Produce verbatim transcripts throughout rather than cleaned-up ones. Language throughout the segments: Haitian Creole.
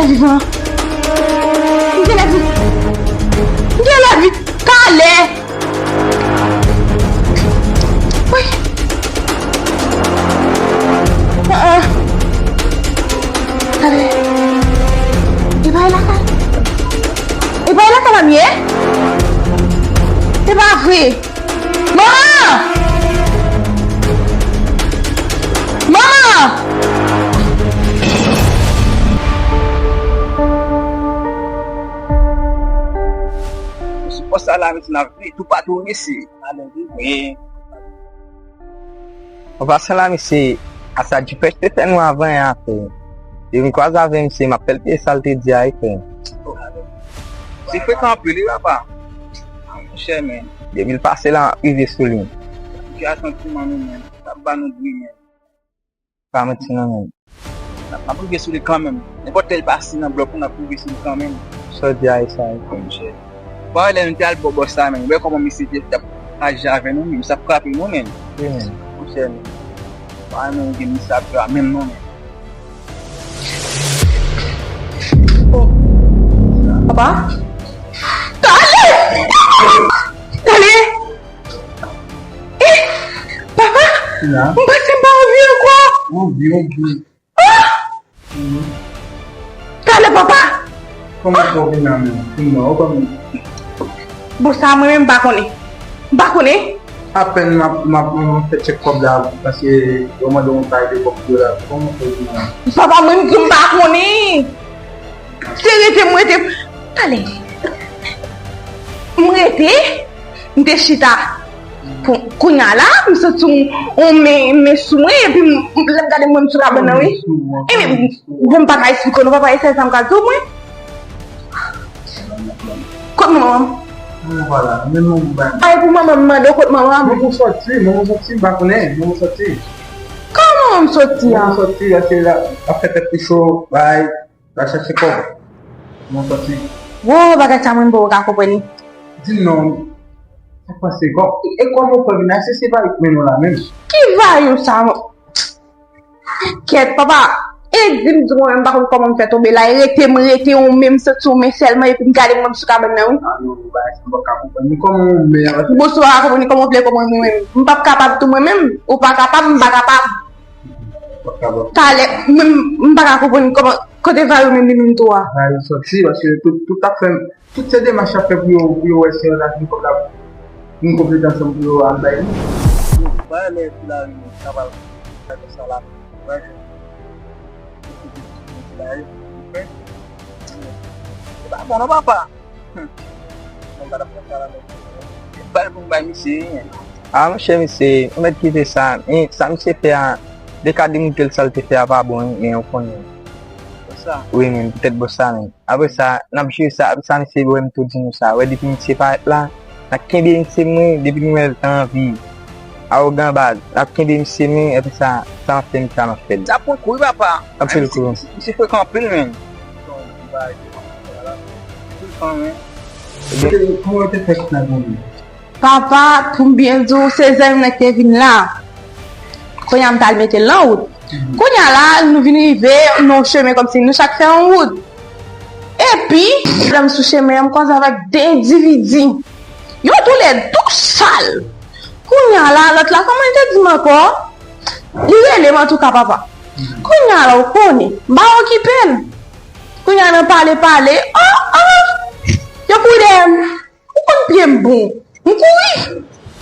Vivan. M genlè vi-, m genlè vi talè. Wi. Ah, ah. Talè. E pa lakay. E pa lakay la m ye? Se pa vre. Manman! Manman! Mesye, bòs sa la, mesye, n ap vin toupatou, mesye. Wi. An pasan la, mesye, a sa Djipèch te fè nou avan yè a, frè. Depi m kwaze avè misye, m ap fè l peye sa l te di a, wi, frè. Se frekan anpil, wi, papa. Monchè, men. Depi l pase la, m ap rive sou li. Sitiyasyon ti manmi, men. L ap ba nou bri, men. Pa manti non, men. N ap, n ap rive sou li kanmenm. Nenpòt lè l pase nan blòk ou, n ap rive sou li kanmenm. Sa w di a, e sa, wi. Wi, monchè. Bon, lè nou te al bò bòs la, men, ou wè kòman misye te, t ap aji avè nou, men misye ap frape nou, men. Wi, men. Monchè, men. Pa renmen gen misye ap fè a menm non, men. Oh. Papa? Talè! Talè! Eh, papa, m panse m pa anvi ankò. Anvi, anvi. Ah! Talè, papa. Kòman sa w vin la menm? Kòman, ou kòman? Bon, sa mwen menm m pa konnen. M pa konnen. Apèn m ap, m ap, m ap fè tchèk kòb la, paske yo mande yon kay de kòb pou yo la. Kòman sa w vin la? Papa, mwen menm tou m pa konnen. Se rete m rete. Talè. M rete. M te chita. Pou, kounye a la, m santi yon, yon men, men sou mwen, epi m, m, lè m gade m wè m sou kabann nan, wi. Ebyen, bon, m pa ka esplike w non, papa, e sèl sa m ka di w, mwen. Kot manman m? Manman pa la, men non, m pa. Ay, pou manman m mande w kot manman m. Manman soti, manman soti, m pa konnen, manman soti. Kòman manman m soti a? Manman soti, paske la, ap fè tèt li cho, bay. Va chèche kòb. Mwen soti. Wo, bagay sa mwen pa ka konprann li. Di m non, sa k pase kòb? E kòb ou fè vin la, se, se vayou k mennen w la menm. Ki vayou sa, mwen? Kèt, papa. E di m di mwen menm, m pa konn kòman m fè tonbe la. E rete, m rete, yon men, m santi yon men sèlman, epi m gade mwen sou kabann nan, wi. Ah non, bagay sa m pa ka konprann. Men kòman yon men a... Bon, si w pa ka konprann li, kòman w vle konprann li menm? M p ap kapab tou mwen menm. Ou pa kapab, m pa kapab. Talè, mwen, m pa ka konprann kòman, kote vayou menm li menm tou a. Vayou soti, paske tout, tout ap fè, tout se demach ap fè pou yo, pou yo wè si yo ta vin kòb la, vin konplete ansanm pou yo al bay li. Yo bay lè pou lari, sa pral fè sa la. Se pa bon non, papa. Mwen pa t ap fè sa la non. Bal pou m bay misye, wi. Ah, monchè, misye, ou mèt kite sa. Men, sa misye fè a, de ka demontre l sa l te fè a pa bon, wi, men ou konnen. Bòs la? Wi, men, poutèt bòs la, men. Apre sa, n ap jere sa, apre sa, misye wè m tou di nou sa. Wè, depi misye parèt la, n ap kenbe misye, men, depi nou wè l anvi. Awogan baz, n ap kenbe misye, men, apre sa, sa m ap fè misye a, m ap fè l. Sa pran kou, wi, papa. Anpil kou. Misye, misye frekan anpil, men. Frekan, men. Kòman yo te fè kòb la pou ou? Papa, pou m byen di w, se zanmi m nan ki te vin la. Kounye a m t al mete l nan wout. Kounye a la, nou vin rive nan yon chemen kòmsi nou chak fè yon wout. Epi, pandan m sou chemen an, m kwaze avèk de endividi. Yo toulède tou sal. Kounye a la, lòt la, kòman li te di m ankò? Li rele m antouka, papa. Kounye a la, ou konnen, m pa okipe l. Kounye a nan pale, pale, oh, oh! Yo kouri dèyè m. Ou konn pye m bon. M kouri.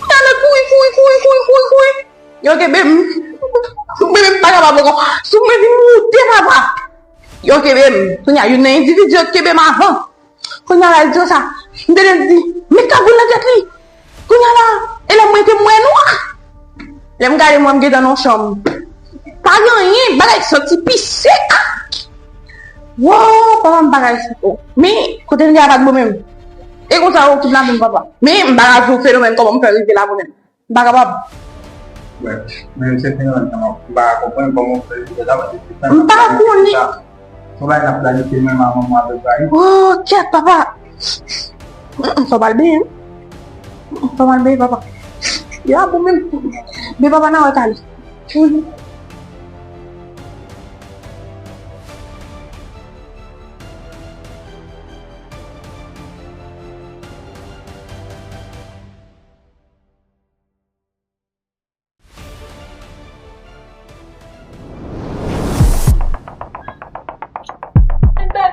Kounye a nan kouri, kouri, kouri, kouri, kouri, kouri. Yo kenbe m. Mwen menm m pa kapab ankò. Sou mwen vin moute, papa. Yo kenbe m. Kounye a, youn nan endividi yo t kenbe m avan. Kounye a la, l di yo sa. M te di, met kagoul nan tèt li. Kounye a la, e lè m rete m wè nwa. Lè m gade m wè m gentan nan yon chanm. Pa gen anyen, bagay santi pise. Ah! Wo, papa m pa ka esplike w. Men, kote m te a pa t bon menm. E konsa yo kidnape m, papa. Men, m pa ka di w fenomèn kòman m fè rive la mwen menm. M pa kapab. Brèf, men se fenomèn sa m pa ka konprann kòman w fè rive la, paske se sa m pa konnen. Se yon bagay n ap planifye menm a manman avèk Vayou. Oh, kèt, papa. Mm, mm, fò m al benyen. Mm, mm, fò m al benyen, papa. Yo ap bon menm. Men papa, n a wè talè. Mhm.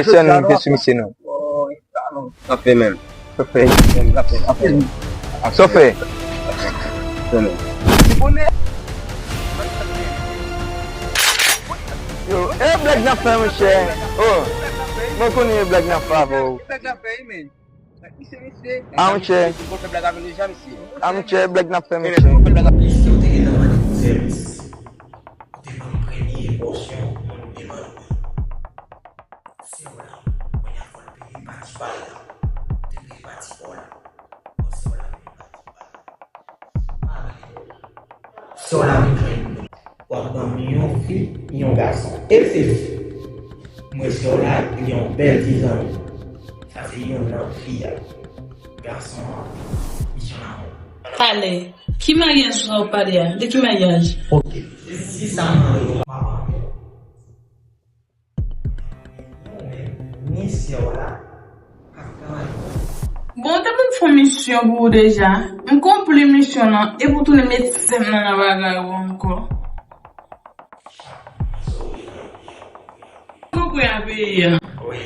Kesyon nou te sou misye non. Sa fè menm. Sa fè. Sa fè. Sa fè. Yo, e blag n ap fè, monchè. Oh, mwen konnen e blag n ap fè avè w. Ah, monchè. Ah, monchè, blag n ap fè, monchè. Èske w te gentan mande pou sèvis? Ou te ban m premye pòsyon moun te mande. Sè w la, kounye a fò l peye pati pa l la. Ou te peye pati pa w la. Bon, sè w la peye pati pa l la. Sè w la vin jwenn mwen. W ap ban m yon fi, yon gason. E se fi. Mwen sè w la, li yon bèl ti zanmi. Sa se youn nan fi a. Gason an, misyon lanmou. Pale. Ki maryaj sa w pale a? De ki maryaj? Ok. Si sa mande w, pa pran pè. Bon, w te konn fè yon misyon pou ou deja. M konpli misyon lan, epi w tounen met sè m nan nan bagay ou ankò. Ou kwè a peye a? Wi.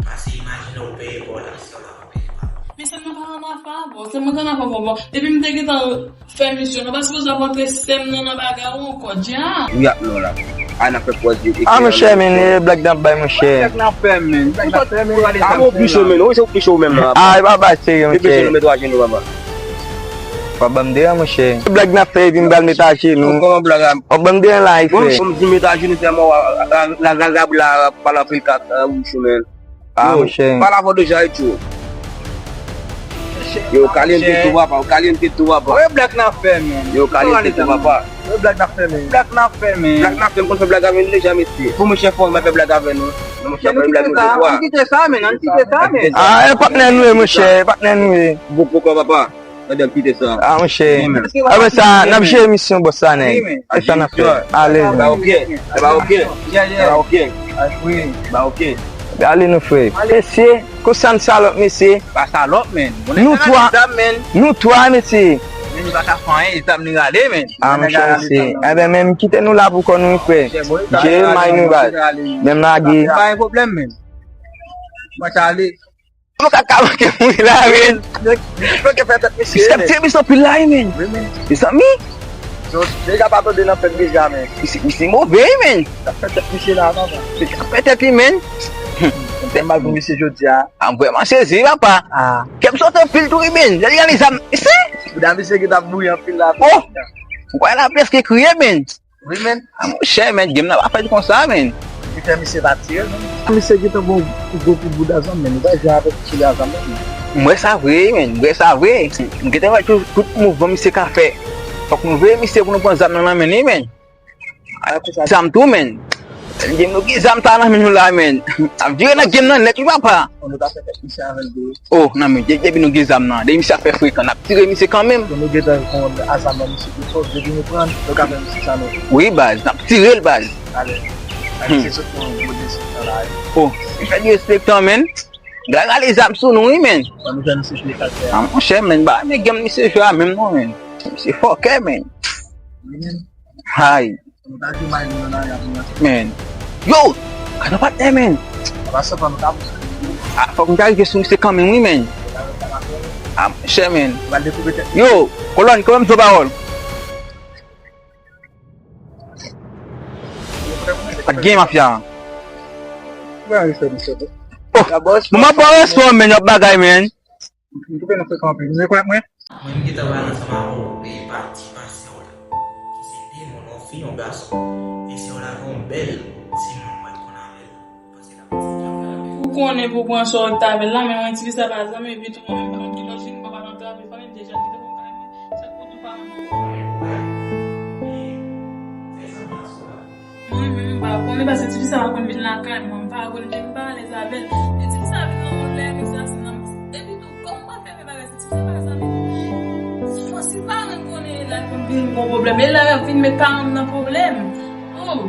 Pase imajine w peye pa w la, sè w la pa peye pa w. Men sè m nan pa nan afè avè w. Bon, se mwen k ann avè w, bon. Depi m te gentan fè misyon, nou pa sipoze ap antre sè m nan nan bagay ou ankò, dja. Wi, ap non la. A, n ap fè pwòz li. A, monchè, men, e blag n ap bay, monchè. Blag n ap fè, men. Blag n ap fè, men. A, bon, plis ou, men. Ou se plis ou menm nan, papa. A, e pa bay serye, monchè. Depi se nou met ajenou, papa. Pa ban m deran, monchè. Blag n ap fè, epi m pral met ajenou. Kòman blag la? Ou ban m deran la, frè. Bon, m di met ajenou, tèlman la, la, la, la, la, pale anpil kat, a, wi, men. Ah, monchè. Pale avè w deja, Etcho. Yo, caliente tou, papa. Caliente tou, papa. Wè blag n ap fè, men. Yo, caliente tou, papa. Wè blag n ap fè, men. Blag n ap fè, men. Blag n ap fè, m konn fè blag avè nou deja, mesye. Pou monchè fò, m ap fè blag avè nou. Monchè, nou kite sa, nou kite sa, men. Nou kite sa, men. Ah, e patnè nou ye, monchè, e patnè nou ye. Bon, pokò, papa. Gade, kite sa. Ah, monchè. Apre sa, n ap jere misyon bòs la, nèg. E sa n ap fè. Ale. Ba oke. Ba oke. Ba oke. Ba oke. Ale nou, frè. Mesye, konsa n salòp, mesye. Pa salòp, men. Nou twa, nou twa, mesye. Men li pa ka fè anyen, zam li rale, men. Ah, monchè, mesye. Enben, men, kite nou la pou kò nou, frè. Jere may nou, baz. Menm lage. Pa gen pwoblèm, men. Mwen ta ale. Mwen ka ka manke mouri la, men. Nèg, nèg, fè tèt misye. Misye ap tire misye anpil la, wi, men. Wi, men. Mezanmi. Deja pa tande nan fèt deja, men. Misye, misye move, wi, men. Sa fè tèt misye la, papa. Misye ap fè tèt li, men. Mwen tèlman mal pou misye jodi a. A, m vrèman sezi, papa. Ah. Kè m sot anpil tou, wi, men. Lè li gade zam, misye. Bouda misye ki t ap mouri anpil la. Oh! Ou kwè l ap prèske kriye, men. Wi, men. A, monchè, men, game nan pa fèt konsa, men. Ki fè misye pa tire l, men. Misye gentan gon gwo kout bouda zam, men. Li pa jwe avèk misye a zam, men. M wè sa vre, men. M wè sa vre. M gentan wè tout, tout mouvman misye ka fè. Fòk nou veye misye pou nou pran zam nan nan men li, men. Zam tou, men. Game nou gen zam sa nan men nou la, men. Ap vire nan game nan nèt, wi, papa. Bon, nou ta fè tèt misye avè l tou. Oh, nan men, de-, depi nou gen zam nan, depi misye ap fè frekan, n ap tire misye kanmenm. Bon, nou gentan konn a zam nan misye tou fò, depi nou pran l, nou ka fè misye sa nou vle. Wi, baz, n ap tire l, baz. Ale. Misye sot nan gwo desizyon la, wi. Oh, li fè derespektan, men. Gade, gade zam sou nou, wi, men. Bon, nou fè misye jwe kaltè. Ah, monchè, men, ba, men game misye jwe a menm non, men. Misye fòkè, men. Wi, men. Hay. Men. Yo! Gade yon patnè, men. Ah, fòk m ta rive sou misye kanmenm, wi, men. Ah, monchè, men. Yo! Kolòn, kolòn, m di w pawòl. Ak gen mafya. Oh! Mwen pa respè, men, yon bagay, men. M twouve nou frekan anpil. Nou rekonèt mwen? Mwen, m gentan pale ansanm avè w, e pati pasè w la. Ki se de moun, yon fi, yon gason. E sè w la gen yon bèl timoun, mwen konn avè l. Paske l ap di l ap pale avè l. Ou konnen pou pran sa w t avè l la, men mwen ti fi sa pa zanmi, epi tou mwen menm pa konn ki lòt jeni, mwen pa nan travay, fanmi m deja kite mwen kay mwen. Se pou nou pa mwen. Mwen menm, m pa konnen, paske tifi sa pa konn vin lakay mwen, m pa konn vin pale avè l. E tifi sa vin nan yon lè, men sa, se nan, epi tou, kòman m pral fè fè bagay, se tifi sa pa zanmi m. Si paran m konnen, e la l konn vin gon pwoblèm, e la y ap vin met paran m nan pwoblèm. Oh!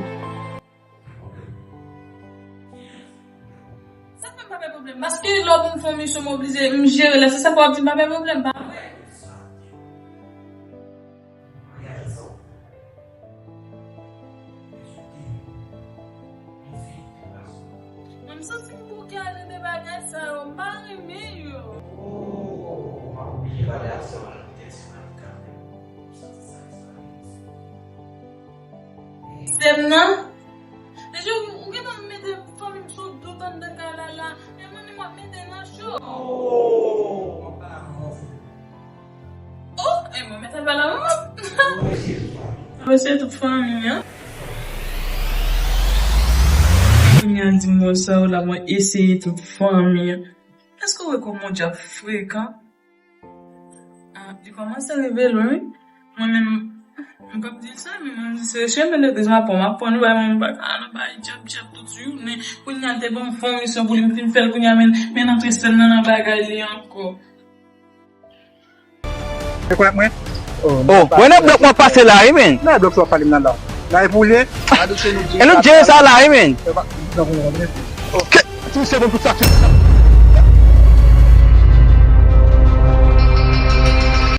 Sa fè m pa fè pwoblèm, paske lè w pou m fè yon misyon, m oblije, m jere lè, se sa k w ap di m pa fè pwoblèm, pa vre? Mwen, m santi m bouke ale de bagay sa yo, m pa renmen yo. Sè m nan? Deja, ou, ou gentan mete fanmi m sou do tann de kay la la, e mwen menm w ap mete nan cho. Oh, e mwen mèt al pale a manman m. Mwen se tout fanmi an. Kounye a di m wè sa yo la, mwen eseye tout fanmi an. Èske w wè kòman w djab frekan? Ah, li kòmanse rive lwen, wi. Mwen menm, m p ap di l sa, men mwen di se chemen de dezapwa m ap pran, nou bay mwen pa ka nan bay djab djab tout jounen. Kounye a l te ban m fon misyon pou li, m fin fè l, kounye a men, men antre sè m nan nan bagay li ankò. Rekonèt mwen? Oh, mwen nan blòk mwen pase la, wi, men. Nan blòk sa w ap pale m nan la. La e pou w ye? E nou jere sa la, wi, men. Ke, ti misye bon tout sa.